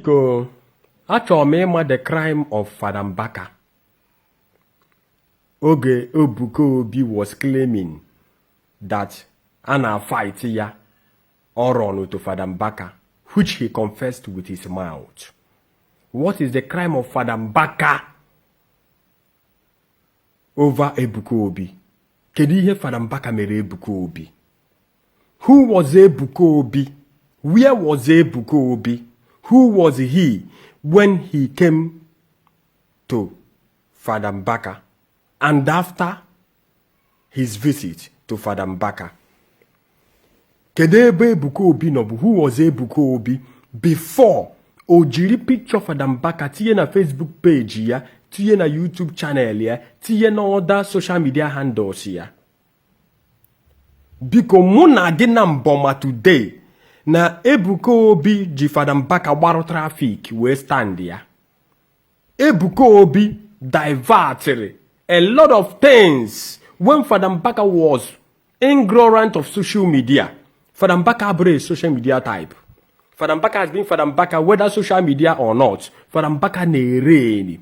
Biko, achọrọ m ịma the crime of Fada Mbaka oge Ebuka Obi was claiming that a na-fight ya ọ run to Fada Mbaka, which he confessed with his mouth. What is the crime of Fada Mbaka over Ebuka Obi? Kedu ihe Fada Mbaka mere Ebuka Obi? Who was Ebuka Obi? Where was Ebuka Obi? Who was he when he came to Fada Mbaka and after his visit to Fada Mbaka? Kedu ebe Ebuka Obi nọ bụ? Who was Ebuka Obi before o jiri picture Fada Mbaka tinye na Facebook page ya, tinye na YouTube channel ya, tinye na other social media handles ya? Biko, mụ na gị na mbọma today na Ebuka Obi ji Fada Mbaka gbarụ traffic wee stand ya. Ebuka Obi diverted a lot of things when Fada Mbaka was ignorant of social media. Fada Mbaka abụrụ a social media type. Fada Mbaka has been Fada Mbaka whether social media or not. Fada Mbaka na-ere eni.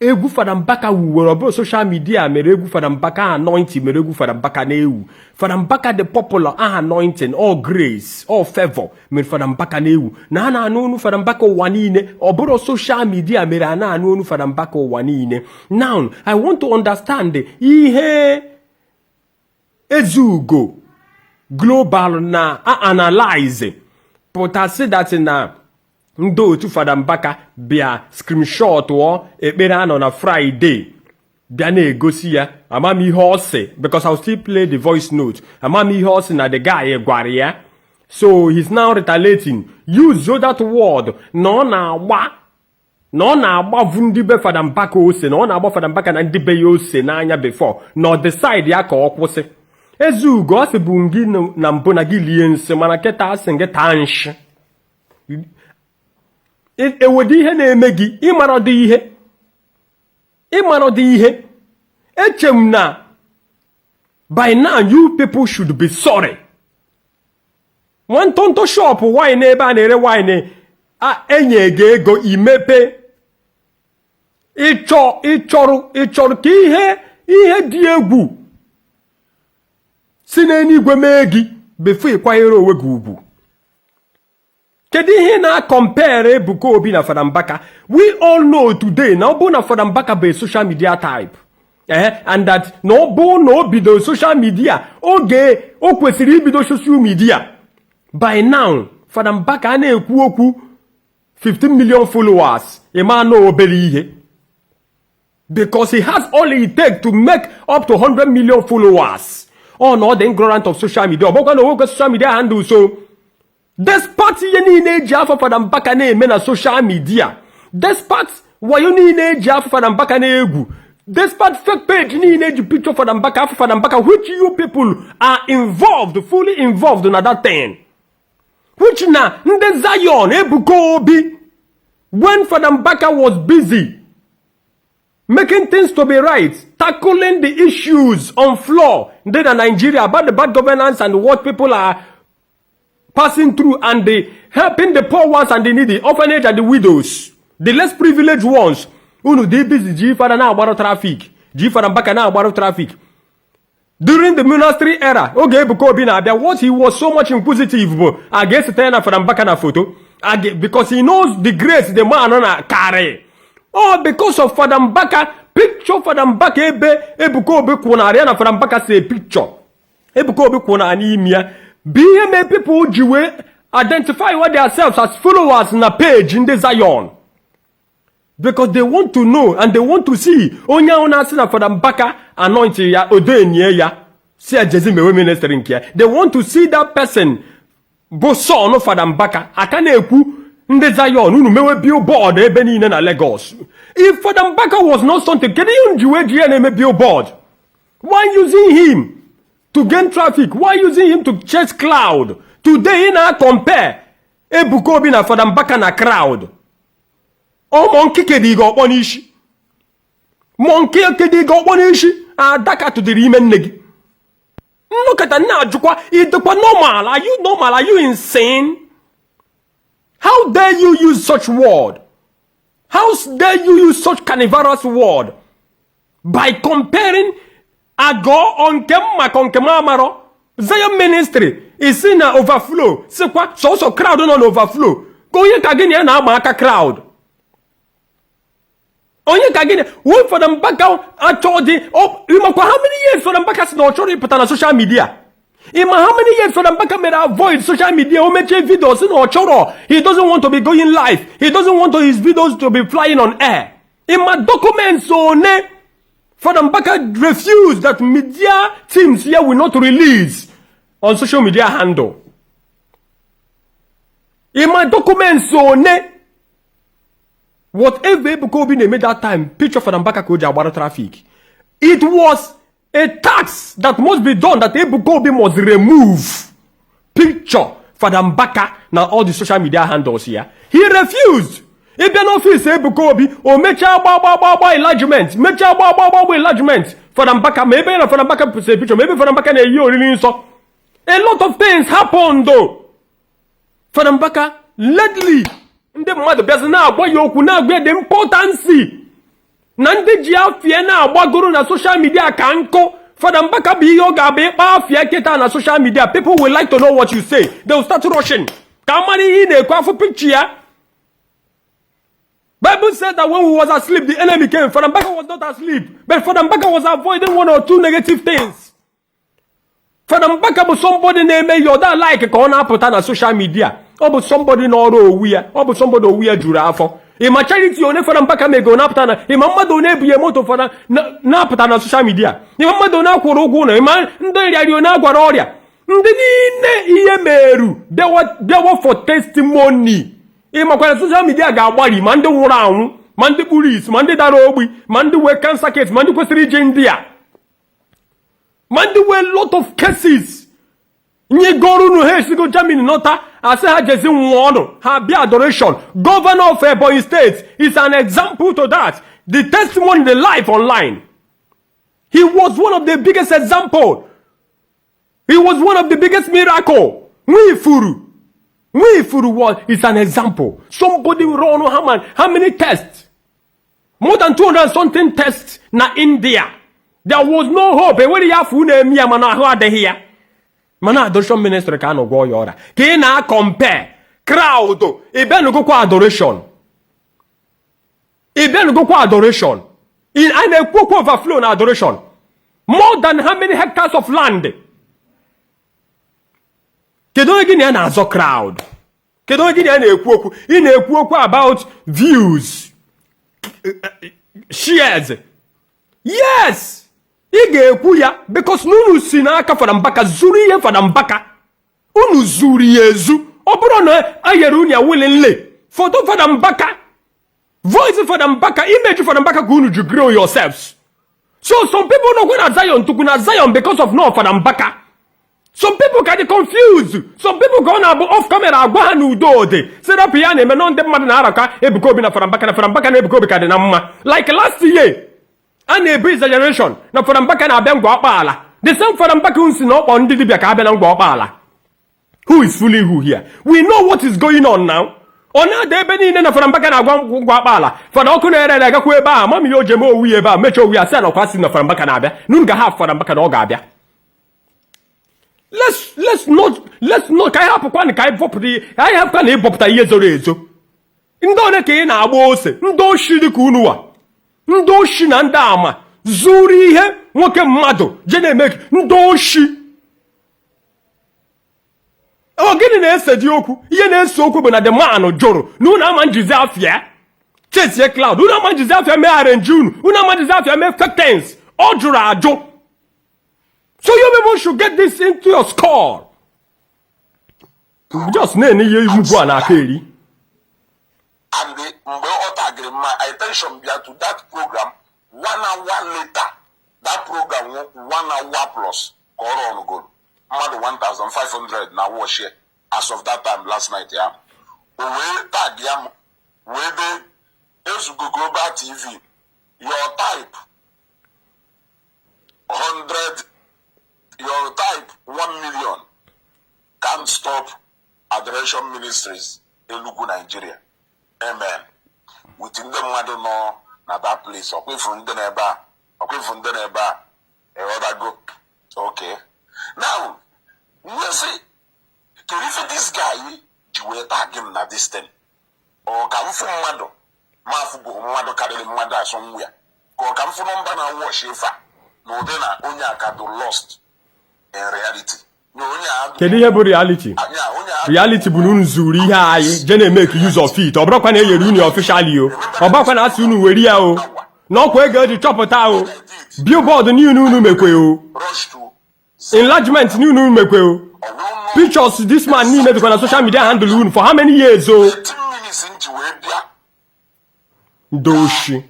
Egwu Fada Mbaka wuwere, ọ bụrụ social media mere egwu Fada Mbaka anointing, mere egwu Fada Mbaka na-ewu. Fada Mbaka dị popular aha anointing or grace or favor mere Fada Mbaka na-ewu na a na-anụ onu Fada Mbaka ụwa niile. Ọ bụrụ social media mere a na-anụ onu Fada Mbaka ụwa niile. Now I want to understand ihe Ezeugo Global na analyze pụtasị that na ndị otu Fada Mbaka bịa screenshot ọ ekpere anọ na Friday bịa na-egosi ya amamihe ọ sị, because I'll still play the voice note, amamihe ọ sị na the guy gwara ya. So he's now retaliating, use that word na ọ na-agba, na ọ na-agbavu ndị be Fada Mbaka ose, na ọ na-agba Fada Mbaka na ndị be ya ose n'anya before na ọ decide ya ka ọ kwụsị. Ezeugo, ọ sị bụ gị na mbụ na gị lie nsị, mana kịta asị gị taa nshi. Ewedo ihe na-eme gị ịmarọdị ihe, ịmarọdị ihe. Eche m na by now you people should be sorry. Nwantọntọ shop wine ebe a na-ere wine enye gị ego imepe, ịchọ ịchọrọ ịchọrọ ka ihe dị egwu si n'eluigwe mee gị before ịkwanyere onwe gị ugwu. Kedu ihe na-compare Ebuka Obi na Fada Mbaka? We all know today na ọ bụ na Fada Mbaka bụ a social media type, and that na ọ bụ na o bidoro social media oge o kwesịrị ibido social media, by now Fada Mbaka a na-ekwu okwu 15 million followers, ịma na obere ihe, because he has all it take to make up to 100 million followers. Ọ na ọ dị ignorant of social media, ọ bụkwa na onwekwe social media handle. So despite ihe niile eji afọ Fada Mbaka na-eme na social media, despite wayo niile eji afọ Fada Mbaka na-egwu, despite fake page niile eji picture Fada Mbaka afọ Fada Mbaka, which you people are involved, fully involved na that thing, which na ndị Zion Ebuka Obi, when Fada Mbaka was busy making things to be right, tackling the issues on floor ndị na Nigeria about the bad governance and what people are passing through, and the helping the poor ones and the needy, orphanage and the widows, the less privileged ones, unu dị busy ji Fada na-agbarụ traffic, ji Fada Mbaka na-agbarụ traffic. During the ministry era oge Ebuka Obi na-abịa, what he was so much inquisitive bụ a ga-esite ya na Fada Mbaka na foto, because he knows the grace the man na carry. Oh, because of Fada Mbaka picture, Fada Mbaka ebe Ebuka Obi kwụnara ya na Fada Mbaka si picture Ebuka Obi kwụnara n'ime ya bụ ihe mee people ji wee identify what themselves as followers na page ndị Zion, because they want to know and they want to see onye ahụ na-asị na Fada Mbaka anointing ya odoenye ya si ejezi mewe ministry nke ya. They want to see that person bụ son Fada Mbaka aka na-ekwu ndị Zion unu mewe billboard ebe niile na Lagos. If Fada Mbaka was not something, kedu ihe ji wee ji ya na-eme billboard? Why using him to gain traffic? Why using him to chase crowd? Today ị na-compare Ebuka Obi na Fada Mbaka na crowd. Ọ monkey kedị gị ọkpọ n'isi? Monkey kedị gị ọkpọ n'isi? Adaka tụdịrị ime nne gị nnọkọta nna ajụkwa, ịdịkwa normal? Are you normal? Are you insane? How dare you use such word? How dare you use such carnivorous word by comparing agọ nke m maka nke m amarọ Zion Ministry isi na overflow, sikwa sọsọ crowd nọ na overflow ka onye ka gị na ya na-agba aka crowd, onye ka gịnị wee Fada Mbaka achọ dị? Ịmakwa how many years Fada Mbaka si na ọ chọrọ ịpụta na social media? Ịma how many years Fada Mbaka mere avoid social media? O mechie video, si na ọ chọrọ, he doesn't want to be going live, he doesn't want his videos to be flying on air. Ịma documents one Fada Mbaka refused that media teams here will not release on social media handle? Ịma documents one? Whatever Ebuka Obi na-eme that time, picture Fada Mbaka ka o ji agbara traffic. It was a task that must be done, that Ebuka Obi must remove picture Fada Mbaka na all the social media handles ya. He refused. Ịbịa n'ọfịs Ebuka Obi, o mechaa gba gba gba gba enlargement, mechaa gba gba gba gba enlargement Fada Mbaka, ma ebe ya na Fada Mbaka pụsị picture, ma ebe Fada Mbaka na-eyi oriri nsọ. A lot of things happened though. Fada Mbaka lately, ndị mmadụ bịazi na-agwa ya okwu, na-agwa ya the importance na ndị ji afịa na-agbagoro na social media ka nkụ. Fada Mbaka bụ ihe ọ ga-abụ ịkpa afịa kịta na social media, people will like to know what you say. They will start rushing ka a mara ihe ị na-ekwu, afụ picture ya. Bible said that when we was asleep, the enemy came. Fada Mbaka was not asleep, but Fada Mbaka was avoiding one or two negative things. Fada Mbaka bụ somebody na-eme ihe ọ da like ka ọ na-apụta na social media. Ọ bụ somebody n'ọrụ owu ya, ọ bụ somebody owu ya juru afọ. Ịma charity one Fada Mbaka mego na-apụta na? Ịma mmadụ one ebunye moto Fada na-apụta na social media? Ịma mmadụ one akwụrụ ụgwọ ụlọ? Ịma ndị rịarịa one agwara ọrịa? Ndị niile ihe meru bịawa for testimony. Ịmakwa na social media ga-agbari ma ndị nwụrụ anwụ, ma ndị kpuru isi, ma ndị dara ogbi, ma ndị wee cancer case, ma ndị kwesịrị ije ndị a, ma ndị wee lot of cases nyegoro unu. Ha esigo Germany nọta, asị ha jezi nwụọ ọnụ ha bịa adoration. Governor of Ebonyi State is an example to that. The testimony, the life online, he was one of the biggest example. He was one of the biggest miracle. Nwifuru, Nwifuru was is an example. Somebody run how many tests, more than 200 and something tests na India. There was no hope. Enwere ya afọ na-eme ya, mana ahụ adịghị ya, mana adoration ministry ka a nọ gwọọ ya ọrịa. Ka ị na-compare crowd, ịbịanugokwa adoration, ịbịanugokwa adoration. A na-ekwu okwu overflow na adoration, more than how many hectares of land? Kedu onye gị na ya na-azọ crowd? Kedu onye gị na ya na-ekwu okwu? Ị na-ekwu okwu about views, shares. Yes, ị ga-ekwu ya because na unu si n'aka Fada Mbaka zuru ihe. Fada Mbaka, unu zuru ya ezu. Ọ bụrụ na a nyere unu ya willingly, foto Fada Mbaka, voice Fada Mbaka, image Fada Mbaka ka unu ji grow yourselves. So some people nọkwa na Zion tukwu na Zion because of no Fada Mbaka. Some people ka dị confused. Some people ka ọ na-abụ off camera agwa ha na udo dị, serapụ ya na-eme nọ. Ndị mmadụ na-araka Ebuka Obi na Fada Mbaka, na Fada Mbaka na Ebuka Obi ka dị na mma. Like last year, a na-ebu exaggeration na Fada Mbaka na-abịa Ngwa Ọkpaala. The same Fada Mbaka nsi na ọkpọ ndị dibịa ka abịa na Ngwa Ọkpaala. Who is fooling who here? We know what is going on now. Ọ na-ada ebe niile na Fada Mbaka na-agwa Ngwa Ọkpaala. Fada ọkụ na-ere ere agakwa ebe ahụ mami ya o ji eme owu ya ebe a, mechaa owu ya, sị na ọkwa si na Fada Mbaka na-abịa n'unu ga ha. Fada Mbaka na ọ ga-abịa. Let's not ka anyị hapụkwa ka anyị bọpụta ihe, anyị hapụkwa na ịbọpụta ihe zoro ezo. Ndị ole ka ị na-agba ose? Ndị oshi dị ka unu wa, ndị oshi na ndị ama zuru ihe nwoke mmadụ je na-eme, ndị oshi. Ọ gịnị na-ese dị okwu? Ihe na-ese okwu bụ na the man jụrụ na unu ama njizi afịa chesie crowd, unu ama njizi afịa mee arrange, unu ama njizi afịa mee fake things. Ọ jụrụ ajụ. So you people should get this into your skull. Just na-ene ihe ugwu a na-aka eri. And mgbe ọ tagịrị my attention bịa to that program, one hour later, that program wụ one hour plus ka ọ rọnugoro mmadụ 1500 na watch ya as of that time last night ya. O wee tag ya m wee dee, "Ezugo Global TV, your type 100, your type 1 million can't stop Adoration Ministries." Enugu, Nigeria. Amen. With ndị mmadụ nọ na that place, ọkwa ifuru ndị na-ebe a, ọkwa ifuru ndị na-ebe a, ịghọtago? Okay. Now, nwesị kedu ife this guy ji wee tag m na this thing? Ọ ka m fụ mmadụ ma afụbụghị mmadụ karịrị mmadụ asọmwu ya, ka ọ ka m fụ nọmba na watch ife a na ụdị na onye a ka do lost in reality na onye a Kedu ihe bụ reality? Anya onye a Reality bụ na unu zuru ihe anyị je na-emeke use of it. Ọ bụrụkwa na e nyere unu officially o, ọ bụrụkwa na asị unu were ya o, na ọkwa ego eji chọpụta o, billboard niile unu mekwe o, rush to enlargement niile unu mekwe o, ọwụrụ pictures this man niile dịkwa na social media handle unu for how many years o? 13 minutes m ji wee bịa. Ndị oshi.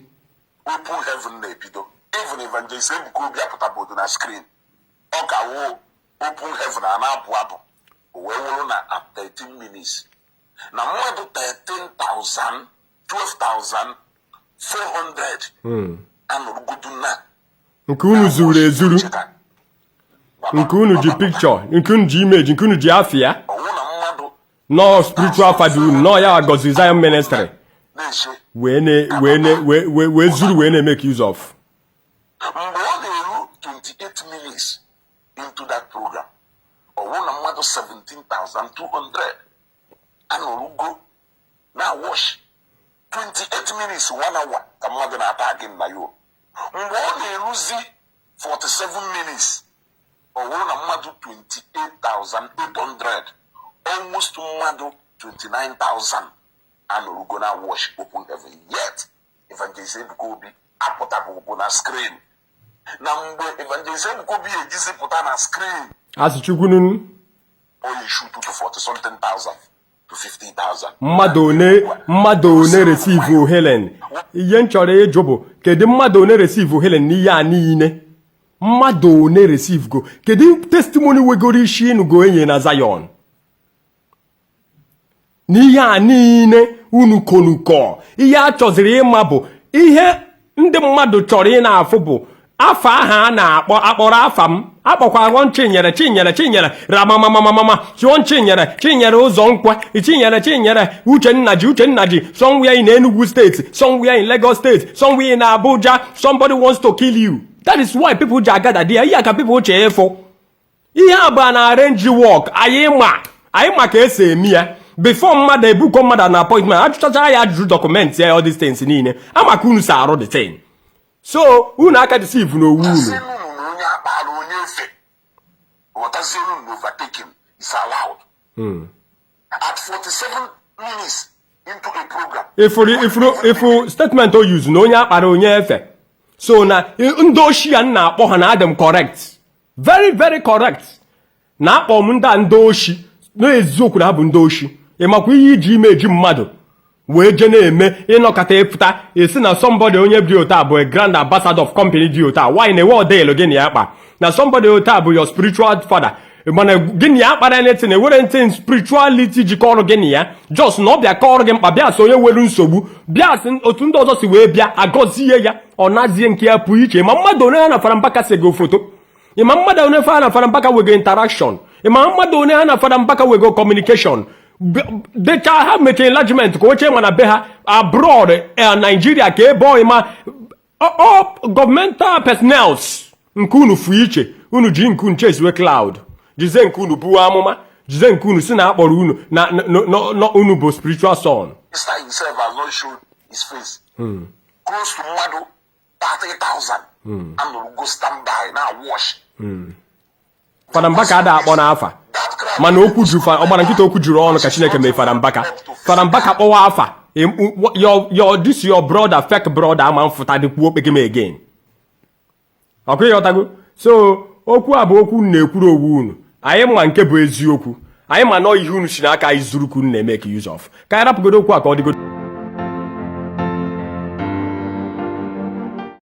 Open Heaven na-ebido, even Evangelist Ebuka Obi apụtabodo na screen, ọ ka wụ Open Heaven a na-abụ abụ, o wee wụrụ na at 13 minutes na mmadụ 13,000, 12,400 anọrụgodu na Nke unu zuru ezuru, nke unu ji picture, nke unu ji image, nke unu ji afịa ọwụ na mmadụ nọọ spiritual father unu nọọ ya gọziri Zion Ministry na-eche wee na wee na wee wee wee zuru wee na-emeke use of. Mgbe ọ na-eru 28 minutes into that program, ọwụ na mmadụ 17,200 anọrụgo na watch. 28 minutes, 1 hour ka mmadụ na-ata gị na yo. Mgbe ọ na-eruzi 47 minutes, ọ wụrụ na mmadụ 28,800, almost mmadụ 29,000 anọrụgo na watch Open Heaven, yet Evangelist Ebuka Obi apụtabụgo na screen. Na mgbe Evangelist Ebuka Obi ejizi pụta na screen, Asị Chukwununu. ọ yi shoot to 40 something thousand to 50,000. Mmadụ one receive healing? Ihe m chọrọ ịjụ bụ, kedu mmadụ one receive healing n'ihe a niile? Mmadụ one receive go? Kedu testimony wegoro isi ịnụgo enye na Zion n'ihe a niile unu konukọ? Ihe a chọziri ịma bụ ihe ndị mmadụ chọrọ ị na-afụ bụ afa aha a na-akpọ akpọrọ afa m akpọkwa ghọ Chinyere, Chinyere, Chinyere ramamamamama chụọ Chinyere, Chinyere ụzọ nkwa, Chinyere, Chinyere Uchenna ji, Uchenna ji somewhere in Enugu State, somewhere in Lagos State, somewhere in Abuja, somebody wants to kill you. That is why people ji agada there. Ihe a ka people chee ịfụ. Ihe a bụ a na arrange work. Anyị ma ka esi eme ya before mmadụ ebuko mmadụ na appointment, ajụchacha ya ajụjụ, document ya, all these things niile ama ka unu si arụ the thing. So unu aka deceive n'owu unu. Ghọtazienụ na onye akpara onye efe, ghọtazienụ na overtaking is allowed at 47 minutes into a program. Ifuru ifu statement o use na onye akpara onye efe, so na ndị oshi ya na-akpọ ha na adị correct, very very correct, na akpọ m ndị a ndị oshi n'eziokwu na ha bụ ndị oshi. Ị makwa ihe iji imeji mmadụ wee je na-eme ịnọkọta ịpụta esi na somebody onye dị otu a bụ a grand ambassador of company dị otu a, why na-ewe ọdịlụ gị na ya kpa na somebody otu a bụ your spiritual father, mana gị na ya kpara anything, ewere ntị spirituality jikọ ọrụ gị na ya, just na ọ bịa kọọrọ gị mkpa, bịa sị onye were nsogbu bịa sị otu ndị ọzọ si wee bịa agọzie ya, ọ nazie nke ya pụọ iche. Ma mmadụ onye ha na Fada Mbaka sego foto, ịma mmadụ onye fa na Fada Mbaka wego interaction, ịma mmadụ onye ha na Fada Mbaka wego communication, dechaa ha mechie enlargement ka oche mana be ha abroad, Nigeria ka ebe ọ ịma ọ governmental personnels nke unu fu iche, unu ji nke unu chesiwe cloud, jize nke unu buo amụma, jize nke unu si na akpọrọ unu na unu bụ spiritual son. Mr. himself has not showed his face. Close to mmadụ 30,000 anọrọgo stand by na watch. Fada Mbaka ada akpọ n'afa, mana okwu ju ọgbara nkịta, okwu juru ọnụ ka Chineke mee Fada Mbaka. Fada Mbaka kpọwa afa your this your brother, fake brother, ama mfụta dịkwuo okpeke m again. Ọkụ ịghọtago? So okwu a bụ okwu unu na-ekwuru onwe unu. Anyị ma nke bụ eziokwu. Anyị ma nọọ ihe unu si n'aka anyị zuru ka unu na-eme ka use of. Ka anyị rapụgodo okwu a ka ọ dịgodo.